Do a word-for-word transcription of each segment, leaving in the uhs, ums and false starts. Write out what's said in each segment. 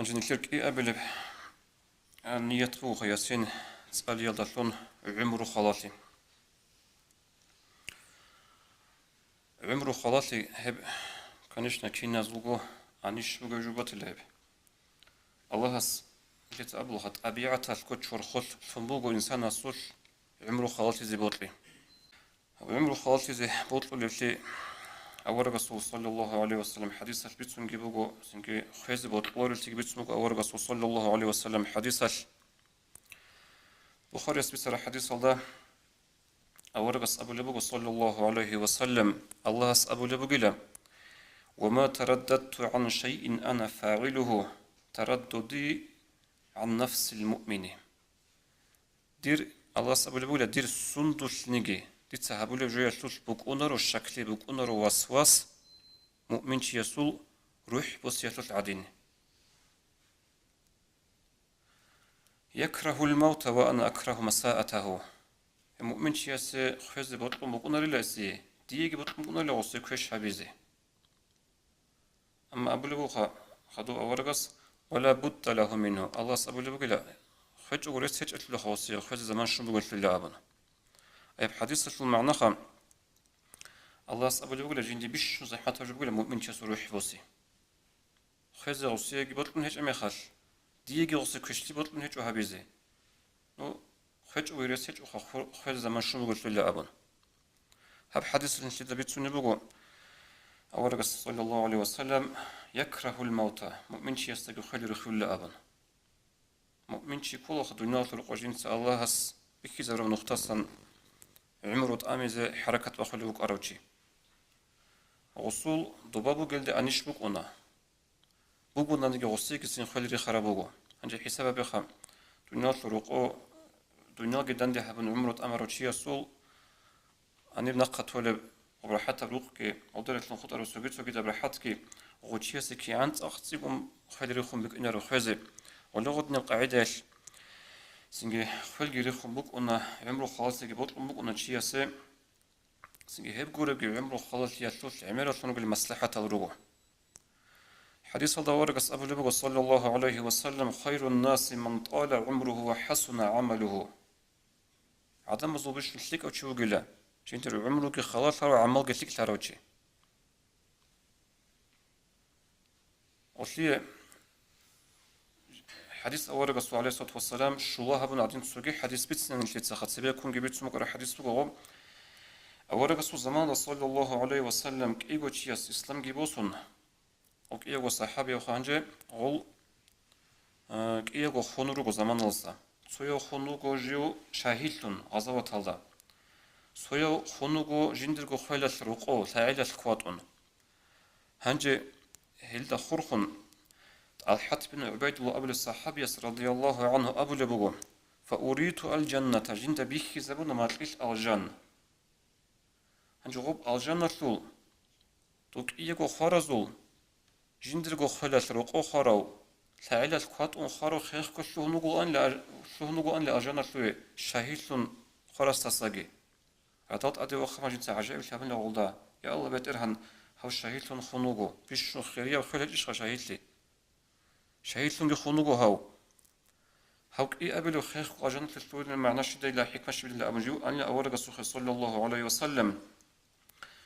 Гьанже нилъер кӀиабилеб, а, ният буго Ясин цӀалиялдалъун гӀумру халалъи. ГӀумру халалъи гьеб, конечно, киназулго анищ бугеб жо батила гьеб. Аллагьас, нилъеца абулаха, тӀабигӀаталъго чорхолъ лъун буго инсанасулъ гӀумру халалъизе бокьи. ГӀумру халалъизе бокьулеблъи аварагасул, саллаллагьу гӀалайгьи вассалам, хӀадисалъ бицунги буго, цинги хвезе бокьулеблъиги бицун буго аварагасул, саллаллагьу гӀалайгьи вассалам, хӀадисалъ. Бухарияс бицараб хӀадисалда аварагас абулеб буго, саллаллагьу гӀалайгьи вассалам, Аллагьас абулеб бугила: «Ва ма тараддадту гӀан шайин ана фагӀилугьу тараддуди гӀан нафсил муъмини». Дир, Аллагьас абулеб бугила, дир сундулъниги дица гьабулеб жоялъулъ букӀунаро щаклъи, букӀунаро васвас муъминчиясул рухӀ босиялъулъ гӀадин. «Якрагьул мавта ва ана акрагьу масаатагьу». Муъминчиясе хвезе бокьун букӀунарила эсие, диеги бокьун букӀунарила гъосие квеш гьабизе. Амма абулеб буха хадув аварагас: «Ва ла будда лагьу мингьу», Аллагьас абулеб бугила, хвечӀого рес гьечӀелъулаха гъосие хвезе заман щун бугелъулила абун. Гьеб хӀадисалъул магӀнаха, Аллагьас абулеб бугила, жинде бищун захӀматаб жо бугила муъминчиясул рухӀ боси. Хвезе гъосиеги бокьун гьечӀеб мехалъ, диеги гъосие квешлъи бокьун гьечӀо гьабизе. Ну, хвечӀого рес гьечӀоха ху-, хвезе заман щун бугелъулила абун. Гьаб хӀадисалъ нилъеда бицунеб буго, аварагас, саллаллагьу гӀалайгьи вассалам, «Якрагьул мавта», муъминчиясдаги хвел рихьулила абун. Муъминчи кколаха дуниялалъул рукъа жинца Аллагьас бихьизараб нухдасан гӀумру тӀамизе хӀаракат бахулев вукӀарав чи. Гъосул доба бугелде анищ букӀуна. Бугонаниги гъосиеги цин хвел рихараб буго. Гьанже хӀисаб гьабеха, дуниялалъул рукъо, дуниялги данде гьабун гӀумру тӀамарав чиясул гьаниб нахъа толеб гъоб рахӀатаб рукъги, гъодаралъун хутӀараб цоги-цогидаб рахӀатги гъочиясе кигӀан цӀакъ цӀикӀкӀун хвел рихун букӀинаро хвезе. Гъоле гъодинаб къагӀидаялъ цинги хвелги рихун букӀуна, гӀумру халалъиги бокьун букӀуна чиясе. Цинги гьеб гуребги гӀумру халалъиялъулъ гӀемералъун ругел маслахӀатал руго. ХӀадисалда аварагас абулеб буго, саллаллагьу гӀалайгьи вассалам: «Хайрун наси ман тӀала гӀумругьу ва хӀасуна гӀамалугьу». ГӀадамазул бищун лъикӀав чи вугила, жиндир гӀумруги халалъарав, гӀамалги лъикӀлъарав чи. Гьелъие хӀадис аварагасул, гӀалайгьиссалату вассалам, щула гьабун гӀадин цоги хӀадис бицина нилъеца, цебеккунги бицун букӀараб хӀадис буго гъоб. Аварагасул заманалда, саллаллагьу гӀалайгьи вассалам, кӀиго чияс исламги босун, гъол кӀиявго сахӀабияв гьанже гъол, а, кӀиявго хун руго заманалда. Цояв хун вуго жив шагьидлъун гъазаваталда. Цояв хун вуго жиндирго хвелалъ рокъов, лъагӀелалъ кватӀун. Гьанже гьелда хурхун, ТӀалхӀат бин ГӀубайдулла абулев сахӀабияс, радияллагьу гӀангьу, абулеб буго: «Фауриту аль-жанната», жинда бихьизабуна макьилъ алжан. Гьанже гъоб алжаналъул, дов кӀиего хваразул, жиндирго хвелалъ рокъов хварав, лъагӀелалъ кватӀун хварав хехго лъугьун вугоанила, лъугьун вугоанила алжаналъуве шагьидлъун хварасдасаги. Радал тӀаде вахъана жинца гӀажаиблъи гьабуна гъолда: «Я Аллагь, БетӀергьан, гьав шагьидлъун хун вуго, бищун хирияб хвел гьечӀищха шагьидлъи? Шагьидлъунги хун вуго гьав». Гьав кӀиабилев хехго алжаналъе лъугьунеб магӀна щидайила, хӀикмат щибилила абун жив анила аварагасухъе, саллаллагьу гӀалайгьи вассалам.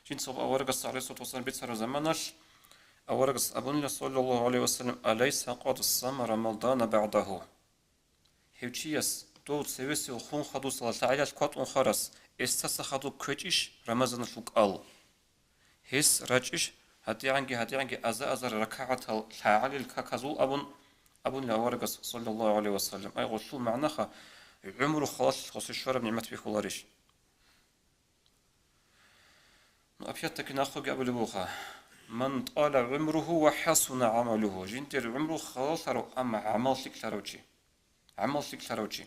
Жинца аварагас, гӀалайгьиссалату вассалам, бицараб заманалъ аварагас абунила, саллаллагьу гӀалайгьи вассалам: «Алайса къад сама Рамадана багӀдагьу?» Гьев чияс, дов цевесев хун хадусала лъагӀелалъ кватӀун хварас, эстаса хадуб кквечӀищ Рамазаналъул кӀал? Гьес рачӀищ гьадигӀанги-гьадигӀанги аза-азар ракагӀатал лъагӀалил каказул абун, абунила аварагас, саллаллагьу гӀалайгьи вассалам. Ай, гъолъул магӀнаха, гӀумру халалъ гъосе щвараб нигӀмат бихьуларищ? Ну, опять-таки нахъеги абулеб буха: «Ман тӀала гӀумругьу ва хӀасуна гӀамалугьу», жиндир гӀумру халалъарав, амма гӀамал лъикӀлъарав чи. ГӀамал лъикӀлъарав чи.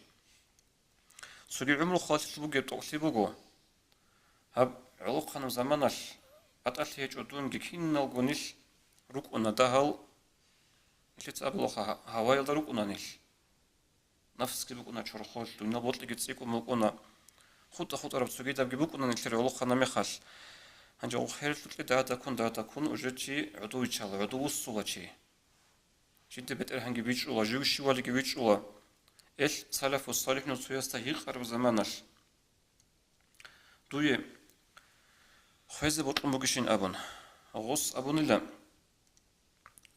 Цоги гӀумру халалъилъ бугеб тӀокӀлъи буго. Гьаб гӀолохъанаб заманалъ батӀалъи гьечӀо дунги, киналго нилъ рукӀуна дагьал, нилъеца абулаха, гьаваялда рукӀуна нилъ. Нафсги букӀуна чорхолъ, дуниял бокьиги цӀикӀкӀун букӀуна, хутӀа-хутӀараб цогидабги букӀуна нилъер гӀолохъанаб мехалъ. Гьанже гъоб хералъукье дада-ккун, дада-ккун уже чи гӀодов виччала, гӀодов вуссула чи. Жинда БетӀергьанги бичӀчӀула, жив щивалиги вичӀчӀула. Эл салафу салихӀун цоясда гьикъараб заманалъ дуе хвезе бокьун бугищин абун, гъос абунила,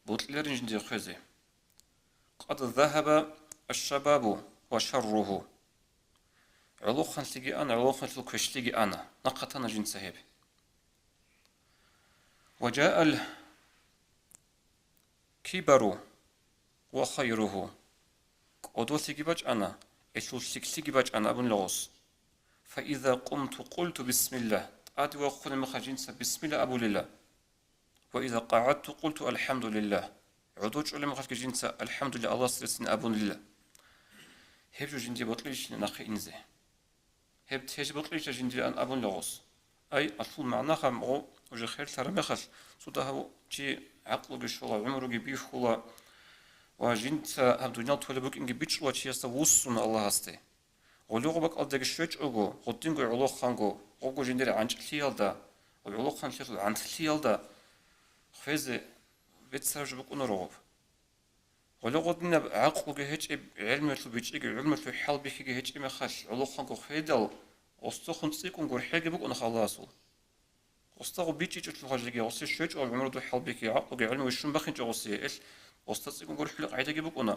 бокьиларин жинде хвезе. Къад загьаба аш-шабабу ва шарругьу. ГӀолохъанлъиги ана, гӀолохъанлъул квешлъиги ана, нахъа тана жинца гьеб. Ва жаал кибару ва хайругьу. КӀодолъиги бачӀана, элъул лъикӀлъиги бачӀана абунила гъос. Фаиза къумту къулту бисмиллагь, тӀаде вахъуна мехалъ жинца бисмилла абулила. Ва иза къагӀадту къулту алхӀамдулиллагь, гӀодов чӀолеб мехалъги жинца алхӀамдулиллагь Аллагьасе реццин абунила. Гьеб жо жинде бокьилищина нахъе инзе. Гьеб теж бокьичӀа жиндиран абун гъос. Ай, алъул магӀна гьаб, гъо, уже херлъараб мехалъ, цо дагьав чи гӀакълуги щола, гӀумруги бихьула ва жинца гьаб дуниял толеб букӀинги бичӀчӀула чиясда вуссуна Аллагьасде. Гъолъухъ бакӀалдаги щвечӀого, гъодинго гӀолохъанго, гъого жиндир гӀанчӀлъиялда, гъолохъанлъиялъул гӀантлъиялда хвезе беццараб жо букӀунаро гъоб. Гъоле гъодинаб гӀакълуги гьечӀеб, гӀелмуялъул бичӀчӀиги, гӀумруялъул хӀалбихьиги гьечӀеб мехалъ гӀолохъанго хведал, гъосдехун цӀикӀкӀун гурхӀелги букӀуна халасул. Гъосда гъоб бичӀчӀичӀелъул хӀажалъиги, гъосие щвечӀого гӀумрудул хӀалбихьи, гӀакълуги гӀелмуги щун бахинчӀо гъосие, эл гъосда цӀикӀкӀун гурхӀулеб къагӀидаги букӀуна.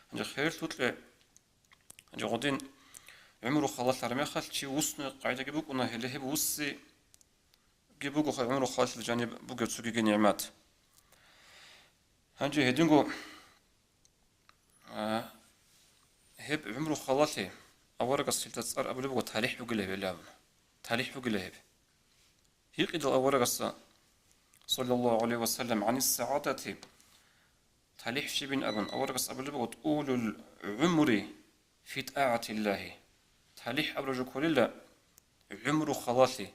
Гьанже херлъукье, гьанже гъодин гӀумру халалъараб мехалъ чи вуссуне къагӀидаги букӀуна, гьеле гьеб вуссиги бугоха гӀумру халалъул жаниб бугеб цогиги нигӀмат. Гьанже гьединго, а, гьеб гӀумру халалъи аварагас гьелда цӀар абулеб буго талихӀ бугила гьеб абун. ТалихӀ бугила гьеб. Гьикъидал аварагасда, саллаллагьу гӀалайгьи ва саллам, гӀанис сагӀадати, талихӀ щибин абун, аварагас абулеб буго тӀулул гӀумри фи тӀагӀатиллагьи. ТалихӀ абураб жо кколила гӀумру халалъи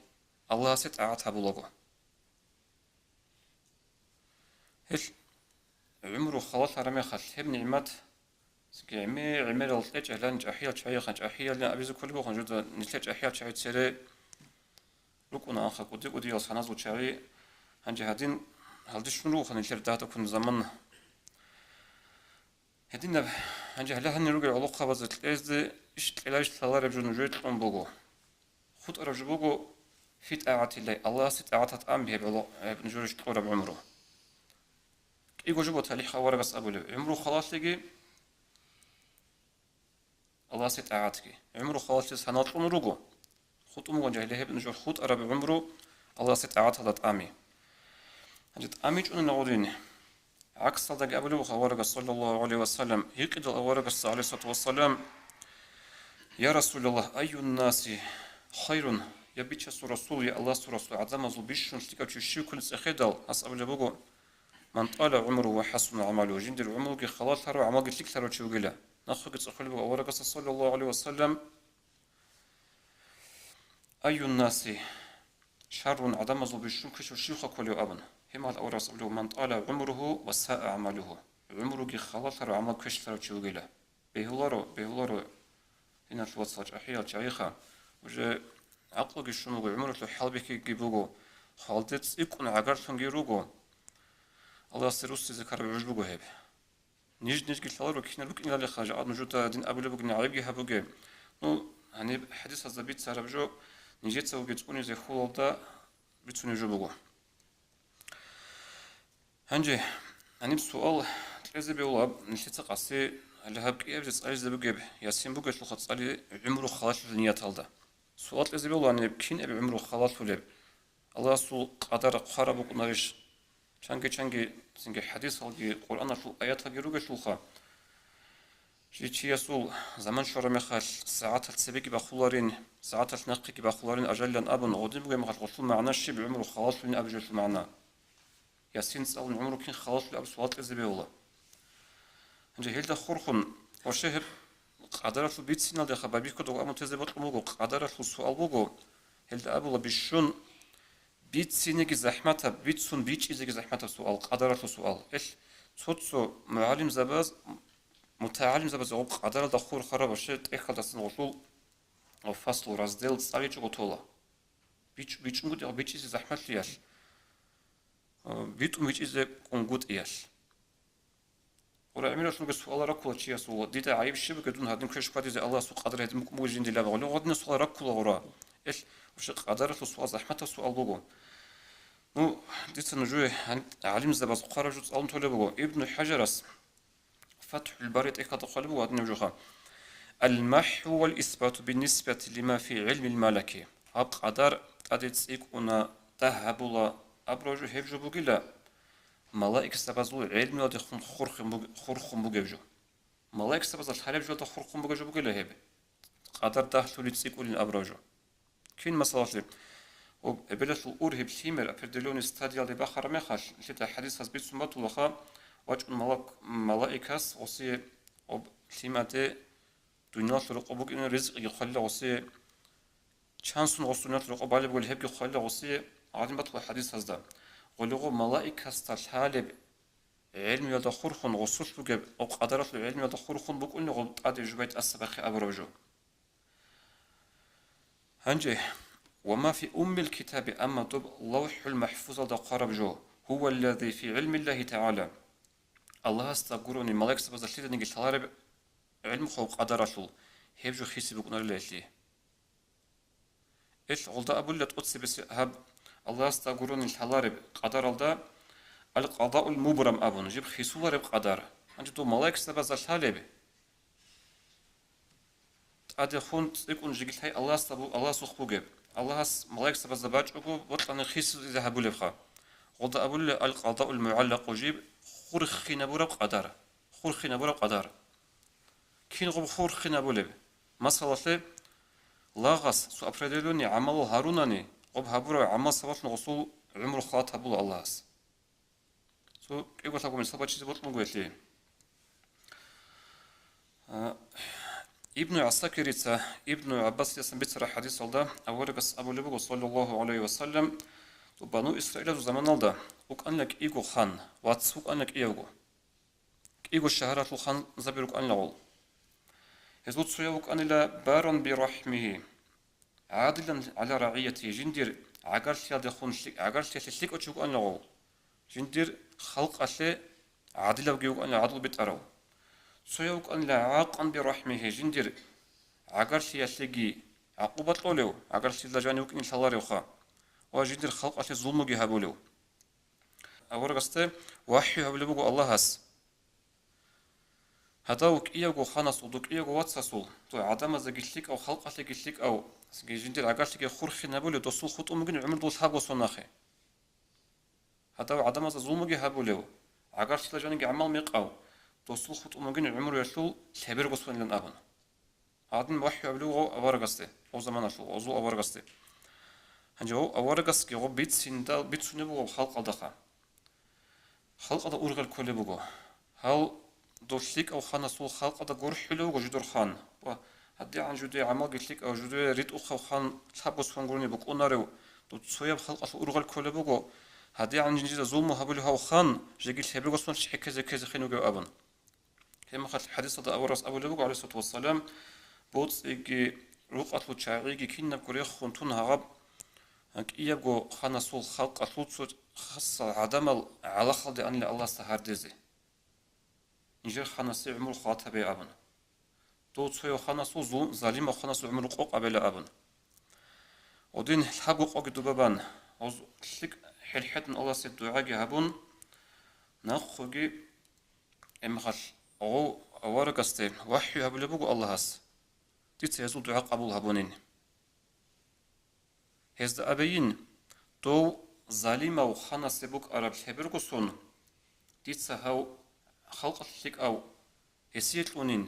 Аллагьасе тӀагӀат гьабулаго. Гьел гӀумру халалъараб мехалъ гьеб нигӀмат гӀемер-гӀемерал кьечӀ гьелан чӀахӀиял чагӀихан чӀахӀиялин абизе кколеб бугоха нужеда, нилъер чӀахӀиял чагӀи цере рукӀуна анха кӀуди-кӀудиял саназул чагӀи, гьанже гьадин гьалде щун ругоха нилъер дагьдаккун заман. Гьединаб, гьанже гьале гьанир ругел гӀолохъабазда кьезде иш кьеларищ лъалареб жо нужее кьун буго. ХутӀараб жо буго, фи тӀагӀатиллагь, Аллагьасе тӀагӀаталда тӀами гьеб гӀоло-, гьеб нужее кьураб гӀумру. КӀиго жо буго талихӀ аварагас абулеб, гӀумру халалъиги, Аллагьасе тӀагӀатги. ГӀумру халалъиялъ санал кьун руго. ХутӀун бугони гьеле гьеб нужер хутӀараб гӀумру Аллагьасе тӀагӀаталда тӀами. Гьанже тӀамичӀони гъодин. ГӀаксалдаги абулеб буго аварагас, саллаллагьу гӀалайгьи ва саллам, гьикъидал аварагасда, гӀалайгьиссалату вассалам: «Я Расулаллагь, айюннаси хайрун?» Я Бичасул Расул, я Аллагьасул Расул, гӀадамазул бищун лъикӀав чи щив кколин цӀехедал, гьас абулеб буго: «Ман тӀала гӀумругьу ва хӀасуна гӀамалугьу», жиндир гӀумруги халалъарав, гӀамалги лъикӀлъарав чи вугила. Нахъеги цӀехолеб буго аварагасда, саллаллагьу гӀалайгьи ва саллам: «Айюннаси шаррун», гӀадамазул бищун квешлъарав щивха кколев абун. Гьеб мехалъ аварагас абулеб: «Ман тӀала гӀумругьу ва саа гӀамалугьу», гӀумруги халалъарав, гӀамал квешлъарав чи вугила. Бегьуларо, бегьуларо, диналъул вацал, чӀахӀиял чагӀиха, уже гӀакълуги щун буго, гӀумруялъул хӀалбихьиги буго, хвалде цӀикӀкӀун гӀагарлъунги руго. Аллагьасде руссизе ккараб гӀуж буго гьеб. Ниж-нижги лъаларо кинал рукӀиналдеха, жакъа нужеда дин абулеб бугин гӀайибги гьабуге. Ну, гьаниб хӀадисазда бицараб жо, нижецаги цӀунизе хьулалда бицунеб жо буго. Гьанже гьаниб суал кьезе бегьулаб, нилъеца къаси, гьале гьаб кӀиабизе цӀализе бугеб, ясин бугелъулха цӀали гӀумру халалъулел нияталда. Суал кьезе бегьулаан гьеб, кин гьеб гӀумру халалъулеб? Аллагьасул къадар хъвараб букӀунарищ? Чанги-чанги цинги хӀадисалги, Къуръаналъул аяталги ругелъулха, чи-, чиясул заман щвараб мехалъ, сагӀаталъ цебеги бахуларин, сагӀаталъ нахъеги бахуларин ажалилан абун, гъодин бугеб мехалъ гъолъул магӀна щиб, гӀумру халалъулин абизе гьелъул магӀна? Ясин цӀалун гӀумру кин халалъулеб абун суал кьезе бегьула. Гьанже гьелда хурхун, вообще гьеб къадаралъул бициналдеха байбихьудал абун тезе бокьун буго, къадаралъул суал буго, гьелда абула бищун бицинеги захӀматаб, бицун бичӀчӀизеги захӀматаб суал, къадаралъул суал. Эл цо-цо мугӀалимзабаз, мутагӀалимзабаз гъоб къадаралда хурхараб вообще тӀехьалдасан гъолъул гъоб фаслу, раздел цӀаличӀого тола. БичӀ-, бичӀчӀунгутӀи бичӀчӀизе захӀмалъиялъ, а, битӀун бичӀчӀизе кӀунгутӀиялъ. Гъура гӀемералъулги суал раккула чиясул: «Дида гӀайиб щиб бугеб, дун гьадин квеш хьвадизе Аллагьасул къадар гьедин букӀун бугеб жиндилан?» Гъоле гъодинаб суал раккула гъура. Ил, вообще, къадаралъул суал захӀматаб суал буго. Ну, дица нужее гьаниб гӀалимзабаз хъвараб жо цӀалун толеб буго. Ибну ХӀажарас ФатхӀул Бари тӀехьалда хъвалеб буго гьадинаб жоха: «Ал-махӀу вал-исбату биннисбати лима фи гӀилмил малаки». Гьаб къадар тӀаде цӀикӀкӀуна, дагь гьабула абураб жо гьеб жо бугила, малаикзабазул гӀелмуялдехун хурхун буг-, хурхун бугеб жо. Малаикзабазда лъалеб жоялда хурхун бугеб жо бугила гьеб, къадар дагьлъулин цӀикӀкӀулин абураб жо. Кин масалалъе, об-, эбелалъул ургьиб лъимер определённый стадиялде бахараб мехалъ, лъида хӀадисаз бицун батулаха, вачӀун малак-, малаикас гъосие об-, лъимаде дуниялалъул рокъоб букӀине ризкъиги хъвалила гъосие, чансун гъос дуниялалъул рокъоб балеб бугел гьебги хъвалила гъосие, гьадин батула хӀадисазда. Гъолего малаикасда лъалеб гӀелмуялда хурхун, гъосулъ бугеб, об къадаралъул гӀелмуялда хурхун букӀунего тӀаде жубай тӀаса бахъи абураб жо. Гьанже, «Ва ма фи уммил китаби», амма доб ЛавхӀул МахӀфузалда хъвараб жо, «гьуваллази фи гӀилмиллагьи тагӀала», Аллагьасда гурони малаикзабазда лъиданиги лъалареб гӀилмухъав къадаралъул, гьеб жо хиси букӀунарила гьелъие. Ил гъолда абулила тӀоцебесеб гьаб Аллагьасда гурони лъалареб къадаралда «Ал-къадаул мубрам» абун, жиб хисулареб къадар. Гьанже дов малаикзабазда лъалеб, тӀадехун цӀикӀкӀун жеги лъай Аллагьасда бу-, Аллагьасухъ бугеб. Аллагьас малаикзабазда бачӀого бокьани хисизе гьабулебха. Гъолда абулила «Ал-къадаул мугӀаллакъу», жиб хурхинабураб къадар. Хурхинабураб къадар. Кин гъоб хурхинабулеб? Масалалъе, лагъас цо определённый гӀамалал гьарунани, гъоб гьабураб гӀамал сабаблъун гъосул гӀумру халат гьабула Аллагьас. Цо кӀиго-лъабго мисал бачизе бокьун буго гьелъие. А, Ибну ГӀасакирица Ибну ГӀаббасидасан бицараб хӀадисалда аварагас абулеб буго, саллаллагьу гӀалайгьи ва саллам, цо Бану Исраилазул заманалда вукӀанила кӀиго хан, вац вукӀанила кӀиявго. КӀиго шагьаралъул ханзаби рукӀанила гъол. Гьезул цояв вукӀанила барран би рахӀмигьи, гӀадилан гӀала рагӀиятигьи, жиндир гӀагарлъиялдехун лъи-, гӀагарлъиялъе лъикӀав чи вукӀанила гъов. Жиндир халкъалъе гӀадилавги вукӀанила, гӀадлу битӀарав. Цояв вукӀанила гӀакъан би рахӀмигьи, жиндир гӀагарлъиялъеги гӀакъуба кьолев, гӀагарлъиялда жанив вукӀине лъаларевха, ва жиндир халкъалъе зулмуги гьабулев. Аварагасде вахӀю гьабулеб буго Аллагьас. Гьадав кӀиявго ханасул, дов кӀиявго вацасул, дов гӀадамазеги лъикӀав, халкъалъеги лъикӀав, жиндир гӀагарлъиги хурхинабулев, досул хутӀун бугин гӀумру дов лъабго сон нахъе. Гьадав гӀадамазда зулмуги гьабулев, гӀагарлъила жаниги гӀамал мекъав, досул хутӀун бугин гӀумруялъул лъеберго сонилан абун. Гьадин вахӀю абулев гъов аварагасде, гъов заманалъул, гъозул аварагасде. Гьанже гъов аварагасги гъов бицинда-, бицунеб буго халкъалдаха. Халкъалда ургъел кколеб буго. Гьав дов лъикӀав ханасул халкъалда гурхӀулев вуго жидер хан. Ва гьадигӀан жуде гӀамалги лъикӀав, жуде ритӀухъав хан лъабго сон гурони букӀунарев, дов цояб халкъалъул ургъел кколеб буго, гьадигӀан жинжида зулму гьабулев гьав хан, жеги лъеберго сон чӀехӀезе ккезе хин вугев абун. Гьеб мехалъ хӀадисалда аварагас абулеб буго, гӀалайгьиссалату вассалам, боцӀиги, рукъалъул чагӀиги кинабго рехун тун гьагъаб кӀиябго ханасул халкъалъул цо хасал гӀадамал гӀалахалде анила Аллагьасда гьардезе. Нижер ханасе гӀумру халат гьабе абун. Дов цояв ханасул зу-, залимав ханасул гӀумру къокъ абела абун. Гъодин лъабго къоги дуба бан, гъоз лъикӀ хӀерхӀетун Аллагьасе дугӀаги гьабун, нахъоги Гьеб мехалъ гъов аварагасде вахӀю гьабулеб буго Аллагьас, дица гьезул дугӀа къабул гьабунин. Гьезда абейин, дов залимав ханасе букӀараб лъеберго сон, дица гьав халкъалъе лъикӀав гьесие кьунин.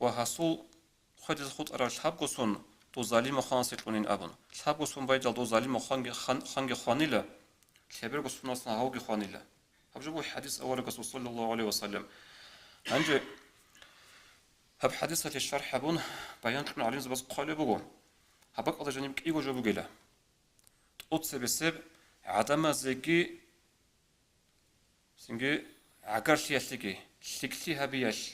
Ва гьасул хведизе хутӀараб лъабго сон дов залимав ханасе кьунин абун. Лъабго сон байдал дов залимав ханги, хан-, ханги хванила, лъеберго соналъ гьавги хванила. Гьаб жо буго хӀадис аварагасул, саллаллагьу гӀалайгьи ва саллам. Гьанже гьаб хӀадисалъе шархӀ гьабун, баян кьун гӀалимзабаз хъвалеб буго, гьаб бакӀалда жаниб кӀиго жо бугила. ТӀоцебесеб гӀадамазеги цинги гӀагарлъиялъеги, лъикӀлъи гьабиялъ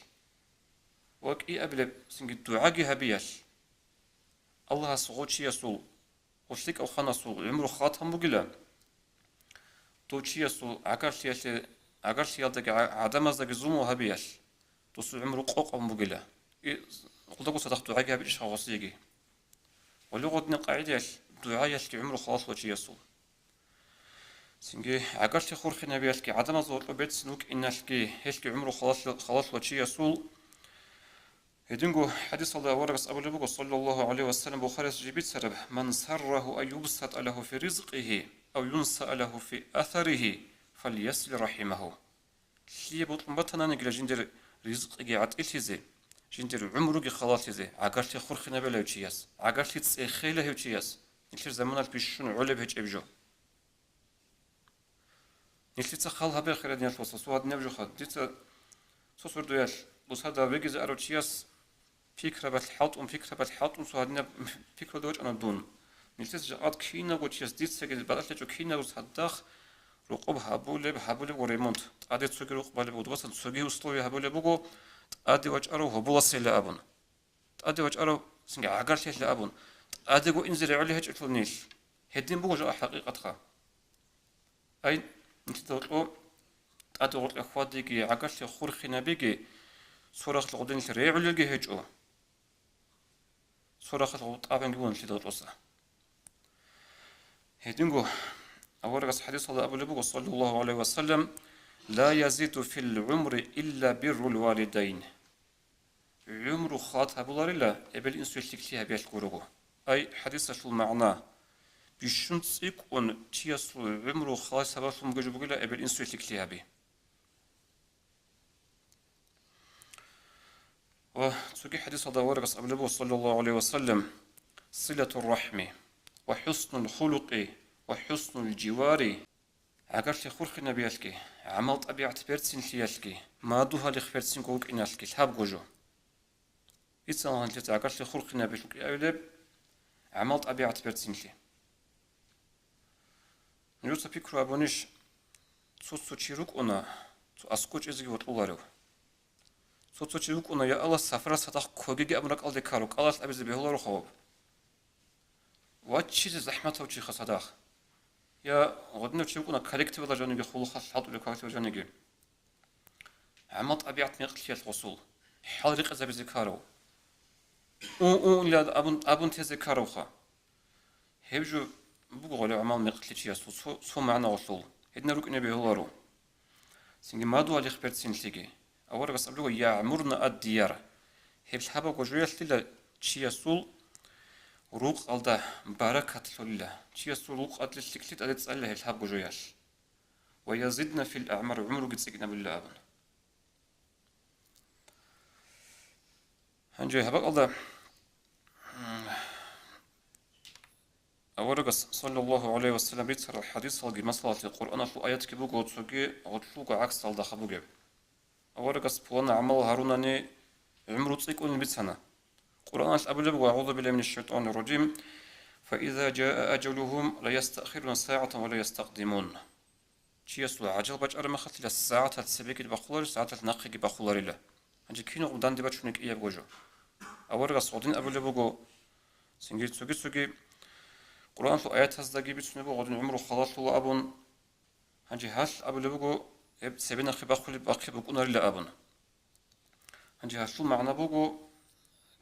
ва кӀиабилеб цинги дугӀаги гьабиялъ. Аллагьас гъов чиясул, гъов лъикӀав ханасул гӀумру хатам бугила, дов чиясул гӀагарлъиялъе гӀагарлъиялдаги гӀа-, гӀадамаздаги зулму гьабиялъ, досул гӀумру къокъ гьабун бугила. И, гъолдаго цадахъ дугӀаги гьабичӀищха гъосиеги? Гъоле гъодинаб къагӀидаялъ дугӀаялъги гӀумру халалъула чиясул. Цинги гӀагарлъи хурхинабиялъги, гӀадамазда гьоркьоб берцин вукӀиналъги, гьелъги гӀумру халалъ-, халалъула чиясул. Гьединго хӀадисалда аварагас абулеб буго, саллаллагьу гӀалайгьи ва саллам, Бухарияс жиб бицараб: «Ман саррагьу ан юбсатӀа лагьу фи ризкъигьи ав юнсаа лагьу фи асаригьи, фальясил рахӀимагьу». Лъие бокьун батананигила жиндир ризкъиги гӀатӀилъизе, жиндир гӀумруги халалъизе, гӀагарлъи хурхинабила гьев чияс, гӀагарлъи цӀехейила гьев чияс, нилъер заманалъ бищун гӀолеб гьечӀеб жо. Нилъеца хал гьабе, хириял диналъул вацал, цо гьадинаб жоха. Дица цо сордоялъ бусада вегизе арав чияс пикрабалъ хӀалтӀун, пикрабалъ хӀалтӀун цо гьадинаб пикрада вачӀана дун. Нилъеца жакъад кинавго чияс, дицаги батӀалъичӀо, кинабго цадахъ рокъоб гьабулеб, гьабулебго ремонт, тӀаде цоги рукъ балеб буго, дубасан цоги условия гьабулеб буго, тӀаде вачӀарав гьоболасейила абун. ТӀаде вачӀарав цинги гӀагарлъиялъе абун, тӀадего инзе регӀулел гьечӀелъул нилъ. Гьедин буго жо хӀакъикъатха. Ай, нилъеда гьоркьо тӀаде гъоркье хьвадиги, гӀагарлъи хурхинабиги, цо рахъалъ гъодинилъ регӀулелги гьечӀо. Цо рахъалъ гъоб тӀабанги буго нилъеда гьоркьоса. Гьединго аварагас хӀадисалда абулеб буго, саллаллагьу гӀалайгьи ва саллам: «Ла язиду фил гӀумри илла биррул валидайн». ГӀумру халат гьабуларила эбел-инсуе лъикӀлъи гьабиялъ гурого. Ай, хӀадисалъул магӀна: бищун цӀикӀкӀун чиясул гӀумру халат сабаблъун бугеб жо бугила эбел-инсуе лъикӀлъи гьаби. Ва цоги хӀадисалда аварагас абулеб буго, саллаллагьу гӀалайгьи ва саллам: «Силатур рахӀми ва хӀуснул хулукъи ва хӀуснул живари». ГӀагарлъи хурхинабиялъги, гӀамал-тӀабигӀат берцинлъиялъги, мадугьалихъ берцинго вукӀиналъги лъабго жо. Дица гьанже гӀагарлъи хурхинабиялъ вукӀинаилеб гӀамал-тӀабигӀат берцинлъи. Нужеца пикру гьабунищ, цо-цо чи рукӀуна, цо аскӀов чӀезеги вокьуларев. Цо-цо чи вукӀуна, я Аллагь, сапаралъ цадахъ ккогеги абун ракӀалде ккарав, кӀалалъ абизе бегьуларо хаваб. Ваччизе захӀматав чиха цадахъ. Я гъодинав чи вукӀуна коллективалда жаниги, хъулухъалъ хӀалтӀулев коллективалда жаниги. ГӀамал-тӀабигӀат мекълъиялъ гъосул, хӀал рекъезабизе ккарав. У-у-ла абун, абун тезе ккаравха. Гьеб жо буго гъолеб гӀамал мекълъи чиясул цо, цо магӀна гъолъул, гьединал рукӀине бегьуларо. Цинги мадугьалихъ берцинлъиги. Аварагас абулеб буго: «ЯгӀмурна ад-дияр». Гьеб лъабабго жоялъила чиясул рукъалда баракат лъолила, чиясул рукъалъе лъикӀлъи тӀаде цӀалила гьеб лъабабго жоялъ. «Ва язидна фил аъмар», гӀумруги цӀикӀкӀинабулила абун. Гьанже гьаб бакӀалда, м, аварагас, саллаллагьу гӀалайгьи ва саллам, бицарал хӀадисалги масалалъе Къуръаналъул аятги буго, цоги гъолъулго гӀаксалдаха бугеб. Аварагас пулана гӀамал гьарунани гӀумру цӀикӀкӀунин бицана. Къуръаналъ абулеб буго: «АгӀузу биллагьи минаш шайтӀанир ражим. Фа иза жаа ажалугьум ла ястаъхируна сагӀатан ва ла ястакъдимун». Чиясул гӀажал бачӀараб мехалъила сагӀаталъ цебеги бахъуларила, сагӀаталъ нахъеги бахъуларила. Гьанже кинабго данде бачунеб кӀиябго жо. Аварагас гъодин абулеб буго, цинги цоги-цоги Къуръаналъул аятаздаги бицунеб буго гъодин гӀумру халалъула абун. Гьанже гьалъ абулеб буго, гьеб цебе нахъе бахъулеб бахъи букӀунарила абун. Гьанже гьалъул магӀна буго,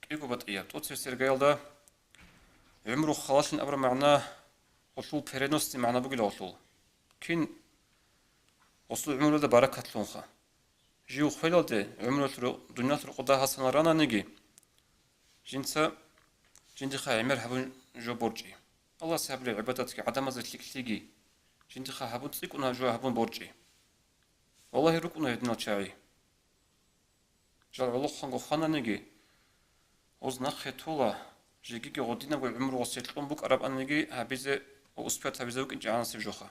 кӀиго батӀияб, тӀоцебесеб иргаялда гӀумру халалъин абураб магӀна гъолъул переносный магӀна бугила гъолъул. Кин гъосул гӀумруялда баракат лъунха. Жив хвелалде, гӀумруялъ ру-, дуниялалъ рокъоб дагьасанал рананиги, жинца жиндихъа гӀемер гьабун жо борчӀи. Аллагьасе гьабулеб гӀибадатги, гӀадамазда лъикӀлъиги жиндихъа гьабун, цӀикӀкӀун жо гьабун борчӀи. Валлагьи, рукӀуна гьединал чагӀи. Жал гӀолохъанго хвананиги, гъоз нахъе тола, жегиги гъодинабго гӀумру гъосе кьун букӀарабаниги гьабизе ва успевать гьабизе вукӀинчӀеб гӀанасеб жоха.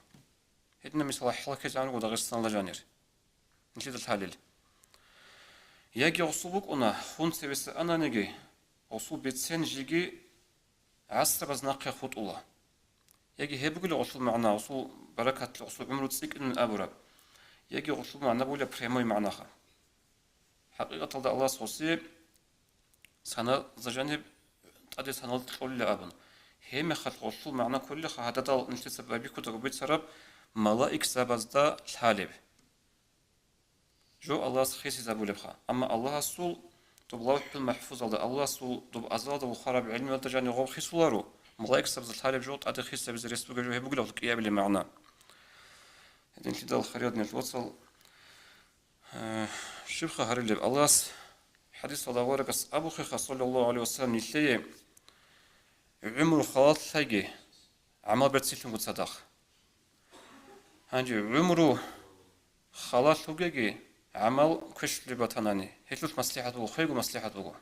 Гьединаб мисал хӀалакьизегӀан руго Дагъистаналда жанир. Нилъеда лъалел. Яги гъосул букӀуна, хун цевеса ананиги, гъосул бецен жеги гӀасрабаз нахъе хутӀула. Яги гьеб бугила гъолъул магӀна, гъосул баракат, гъосул гӀумру цӀикӀкӀунин абураб. Яги гъолъул магӀна бугила прямой магӀнаха. ХӀакъикъаталда Аллагьас гъосие саназда жаниб тӀаде санал кьолила абун. Гьеб мехалъ гъолъул магӀна кколилаха гьададал нилъеца байбихьудаго бицараб малаикзабазда лъалеб. жо Аллагьас хисизабулебха. Амма Аллагьасул доб ЛавхӀул МахӀфузалда, Аллагьасул доб азалда вухараб гӀилмуялда жанив гъоб хисуларо, малаикзабазда лъалеб жо тӀаде хисабизе рес бугеб жо гьеб бугилан кӀиабилеб магӀна. Гьединлъидал, хириял диналъул вацал, э, щибха гьарилеб? Аллагьас хӀадисалда аварагас абухъеха, саллаллагьу гӀалайгьи ва саллам, нилъее гӀумру халалъ лъайги, гӀамал берцинлъунго цадахъ. Гьанже гӀумру халалъ бугеги, гӀамал квешлъи батанани, гьелъулъ маслихӀат буго, хвего маслихӀат буго.